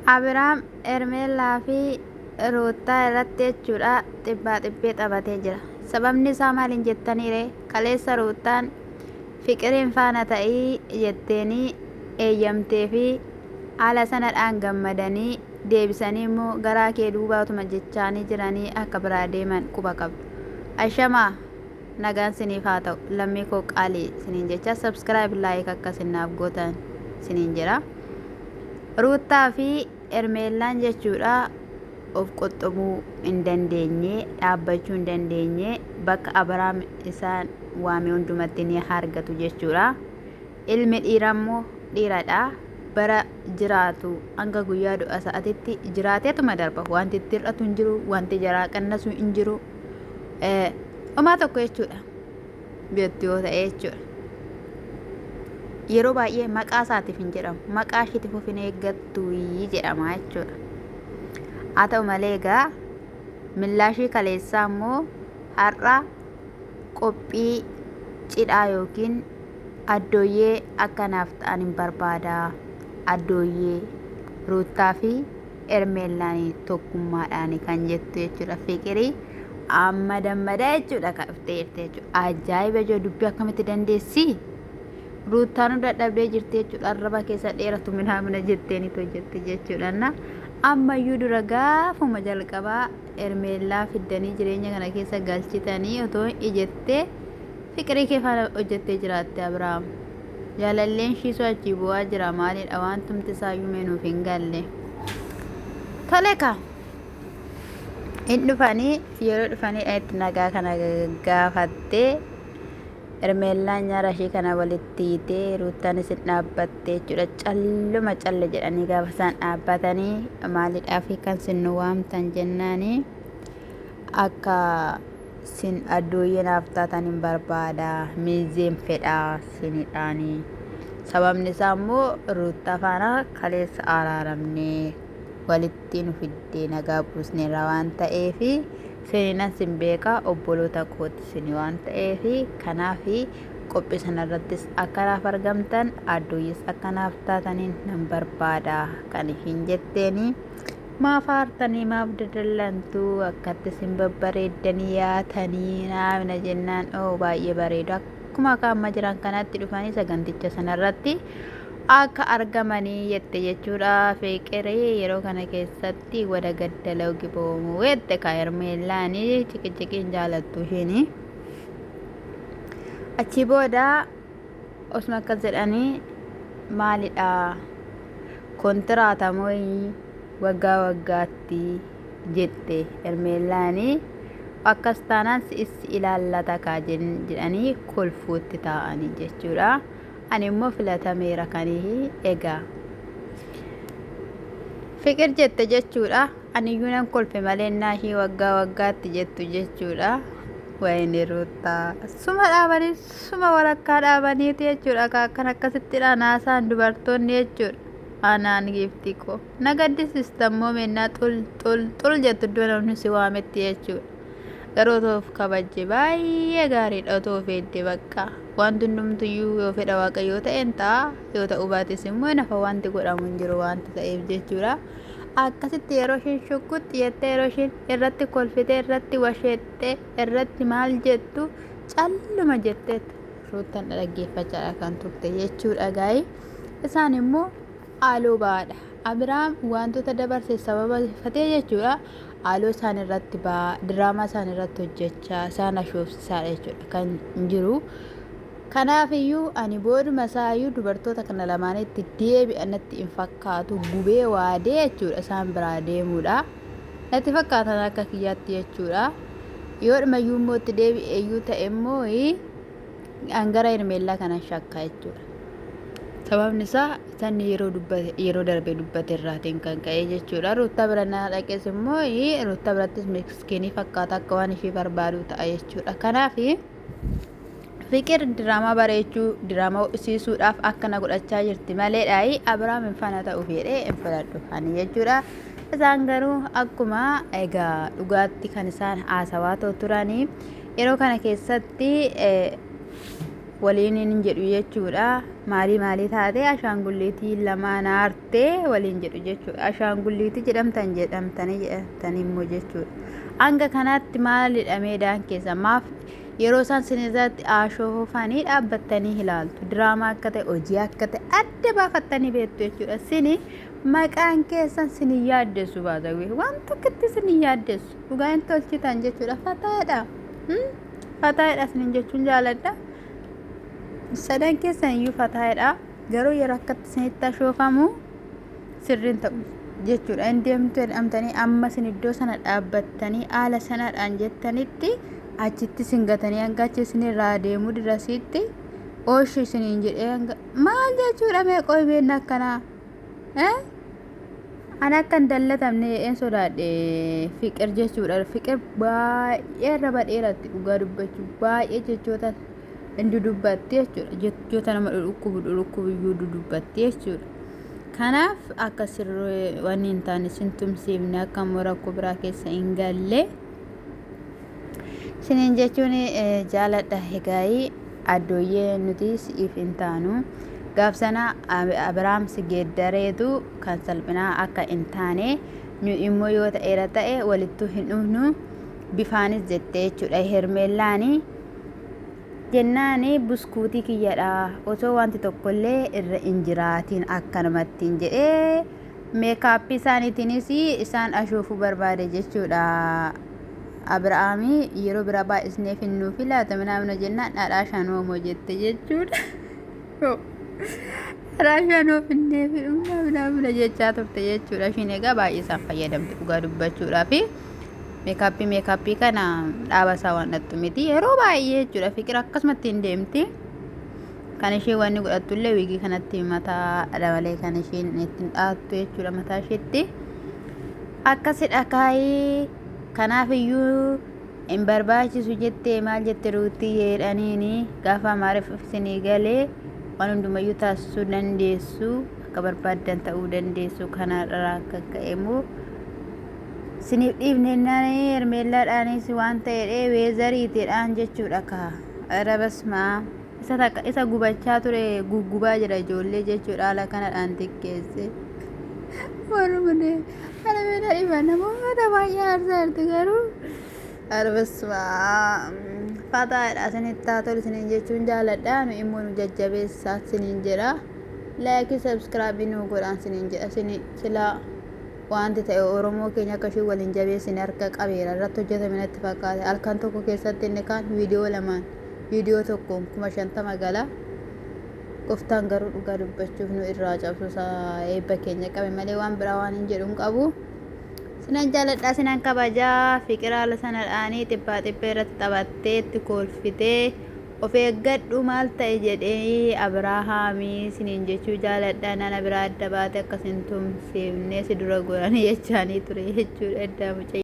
Abiraam Hermeellaa fi Ruuttaa irratti jechuudha xibbaa xibbee taphatee jira. Sababni isaa maal hin jettaniire kaleessa Ruuttaan fiqiriin faana ta'ii jetteenii eeyyamtee fi haala sanadhaan gammadanii deebisanii immoo garaa kee duubaatuma jechaanii jiranii akka biraa deeman quba qabdu. Ashamaa nagaan siniif haa ta'u lammii koo qaalii siniin jecha subscribe like akka sinnaaf gootan siniin jedha. Ruuttaa fi Hermeellaan jechuudha of qoxxobuu hin dandeenye dhaabbachuu hin dandeenye bakka Abiraam isaan waame hundumatti ni argatu jechuudha. Ilmi dhiiraa immoo dhiiradha. Bara jiraatu hanga guyyaa du'a sa'atitti jiraateetuma darba. Wanti itti hir'atu hin jiru, wanti jaraa qannasu hin jiru. Homaa tokko jechuudha. Beektu yoo ta'e jechuudha. Yeroo baay'ee maqaa isaatiif hin jedhamu. Maqaa ishiitiif of hin eeggattu jedhama jechuudha. Haa ta'u malee egaa millaashii kaleessaa immoo har'a qophii cidhaa yookiin addooyyee akka naaf ta'an hin barbaada. Addooyyee Ruuttaa fi Hermeellaan tokkummaadhaan kan jettu jechuudha. Fiqirii amma dammadaa jechuudha kan dhuftee jirti jechuudha. Ajaa'iba ijoo dubbii akkamitti dandeessi? Ruuttaanuu dadhabdee jirti jechuudha. Arraba keessa dheeratu minaamina jetteenitu hojjette jechuudha. Na ammayyuu dura gaafuma jalqabaa Hermeellaa fiddanii jireenya kana keessa galchitanii otoo ijettee fiqirii kee faana hojjettee jiraatte Abiraam. Jaalalleen ishiisoo achii bu'aa jira maalidha wantumti isaayyuu mee nuuf hin galle. Tole kaa. In dhufanii yeroo dhufanii itti nagaa kana gaafattee Hermeellaan nyaara ishii kana walitti hiitee Ruuttaanis hin dhaabbatte jechuudha. Calluma calle jedhanii gaafa isaan dhaabbatanii maalidhaaf kan sin nu waamtan jennaanii akka sin addooyyee naaf taatan hin barbaada miizeen fedha sinidhaanii. Sababni isaa immoo Ruuttaa faana kaleessa araaramnee walitti nu fiddee nagaa buusneerra waan ta'eef sininan sin beeka obboloota kooti sini waan ta'eef kanaaf qophii sanarrattis akka naaf argamtan addooyyes akka naaf taataniin nan barbaada kan ishiin jetteeni. Maaf aartanii maaf dadallantu akkatti isin babbareeddanii yaatanii naamna jennaan oo baay'ee bareedu akkuma akka amma jiran kanatti dhufanii saganticha sanarratti akka argamanii jette jechuudha feeqeree yeroo kana keessatti wada gaddalaw giboomu jette ka hermeellaanii ciqiciqiin jaalattu ishiini achi booda Osuma akkas jedhanii maalidha kontiraata mooyi waggaa waggaatti jette Hermeellaani akkas taanaan si'is si ilaallata kaa jedhanii kolfuutti taa'anii jechuudha. Ani immoo filatameera kanii egaa. Fiqir jette jechuudha. Aniyyuu nan kolfe malee innaa ishii waggaa waggaatti jettu jechuudha. Wayini Ruuttaa. Suma dhaabanii suma walakkaa dhaabaniiti jechuudha. Akkan akkasittidha naasaan dubartoonni jechuudha. Anaan giiftii koo. Na gaddisiista immoo mennaa xul xul xul jettu iddoo namni si waametti jechuudha. Garuu otoo of kabajje baay'ee gaariidha otoo of eegde bakka. Wanti hundumtuyyuu yoo fedha waaqayyoo ta'een ta'a yoo ta'uu baates immoo nafa wanti godhamu hin jiru wanta ta'eef jechuudha. Akkasitti yeroo isheen shugguxxi jettee yeroo isheen irratti kolfitee irratti washeexxee irratti maal jettu calluma jetteet ruuttan dhaggeeffachaadha kan turte jechuudha gaa'ii. Isaan immoo haaloo ba'aadha. Abiraam wantoota dabarse sababa fatee jechuudha. Haaloo isaan irratti ba'aa diraamaa isaan irratti hojjechaa isaan ashoofsisaadha jechuudha kan jiru. Kanaaf iyyuu ani booduma isaa iyyuu dubartoota kana lamaanitti deebi'a natti hin fakkaatu gubee waadee jechuudha isaan biraa deemuudha. Natti fakkaatan akka kiyyaatti jechuudha. Yoo dhuma iyyuu immoo itti deebi'e iyyuu ta'e immoo an gara Hermeellaa kana shakka jechuudha. Sababni isaa sanni yeroo dubbate yeroo darbe dubbate irraatiin kan ka'e jechuudha. Ruuttaa bira na dhaqes immoo Ruuttaa birattis miskiinii fakkaata akka waan ishii barbaadu ta'a jechuudha. Kanaaf Fiqir diraamaa bareechuu diraamaa ho'isiisuudhaaf akkana godhachaa jirti maleedhaayi Abiraam hin fana ta'uuf jedhee hin fudhadhu ani jechuudha. Isaan garuu akkuma egaa dhugaatti kan isaan haasawaa turanii yeroo kana keessatti Waliin hin jedhu jechuudha. Maalii maalii taate ashaangulliitii lamaan aartee waliin jedhu jechuudha. Ashaangulliitii jedhamtan jedhamtanii jedhamtanii immoo jechuudha. Hanga kanaatti maalidha meedaan keessa maaf yeroo isaan sin irratti ashoofanii dhaabbattanii ilaaltu. Diraamaa akka ta'e hojii akka ta'e adda baafattanii beektu jechuudha. Sini maqaan keessan sin hin yaaddessu baasawee waan tokkotti sin hin yaaddessu. Dhugaa hin tolchitan jechuudha. Fataadha. Fataadha sinin jechuun jaaladha. Sadan keessan iyyuu fataadha. Garuu yeroo akkatti isinitti ashoofamu sirriin ta'u jechuudha. Hin deemtu jedhamtanii amma isin iddoo sana dhaabbattanii haala sanaadhaan jettanitti achitti isin gatanii hanga achi isin irraa deemuu dirasiitti ooshi isiniin jedhee hanga maal jechuudha mee qoy akkanaa. Eh? Ani akka hin dallatamne jedheen sodaadhe fiqir jechuudha. Fiqir baay'ee arraba dheeratti dhugaa dubbachuu baay'ee jechoota hin dudubbatti jechuudha. Jechoota nama dhudhukkubu dhudhukkubu iyyuu dudubbatti jechuudha. Kanaaf akka sirrii wanni hin taane sin tumsiifne akka immoo rakkoo biraa keessa hin galle siniin jechuun jaaladha. Egaayii addooyyee nuti si'iif hin taanu. Gaaf sana Abiraam si geeddareetu kan salphinaa akka hin taane nu immoo yoo ta'eera ta'e walittuu hin dhufnu bifaanis jette jechuudha Hermeellaani. Jennaani buskuutii kiyyadha osoo wanti tokkollee irra hin jiraatiin akkanumattiin jedhee meekaappii isaaniitiinis isaan ashoofuu barbaade jechuudha. Abiraamii yeroo biraa baay'isnee finnuufi laata minaamina jennaan dhadhaa shanoomoo jette jechuudha. Dhadhaa shanoo finnee fi minaamina jechaa turte jechuudha. Ishiin egaa baay'ee isaan fayyadamte dhugaa dubbachuudhaafi. Meekaappii meekaappii kana dhaaba isaa waan dhattu miti yeroo baay'ee jechuudha. Fiqir akkasumatti hin deemti. Kan isheen wanni godhattullee wiigii kanatti mataa malee kan isheen ittiin dhaattu jechuudha mataa isheetti. Akkasidha kaayii kanaaf iyyuu hin barbaachisu jettee maal jette ruutii jedhaniini gaafa amaariff isinii galee waan hundumayyuu taasisuu dandeessu akka barbaaddan ta'uu dandeessu kanarraa akka ka'e immoo siniif dhiifnennaan hermeellaadhaanis waan ta'edhe weezariitiidhaan jechuudha kaa ኧረ በስመ አብ isa takka isa gubachaa ture guggubaa jira ijoollee jechuudha haala kanadhaan xiqqeesse warrumne haala miidha dhiba namoota baay'ee aarsaa jirti garuu ኧረ በስመ አብ fataadha isinitti haa tolu isiniin jechuun jaaladha nu immoo nu jajjabeessaa isiniin jedha laayikii sabskraabii nu godhaan isiniin jedha isin silaa wanti ta'e Oromoo keenya akka isheen waliin jabeessine harka qabeera irratti hojjetame natti fakkaate halkan tokko keessatti inni kaan viidiyoo lamaan viidiyoo tokkoon 50,000 gala Goftaan garuu dhugaa dubbachuuf nu irraa cabsu isaa eebba keenya qabe malee waan biraa waan hin jedhu hin qabu. Sinan jaaladhaa sinan kabajaa fiqira haala sana dhaanii xibbaa xibbee irratti taphattee itti kolfitee of eeggadhu maal ta'e jedhee Abrahaamii siniin jechuu jaaladha nana biraa adda baate akkas hin tumsiifne si dura goranii jechaanii ture jechuudha eddaa mucayyo.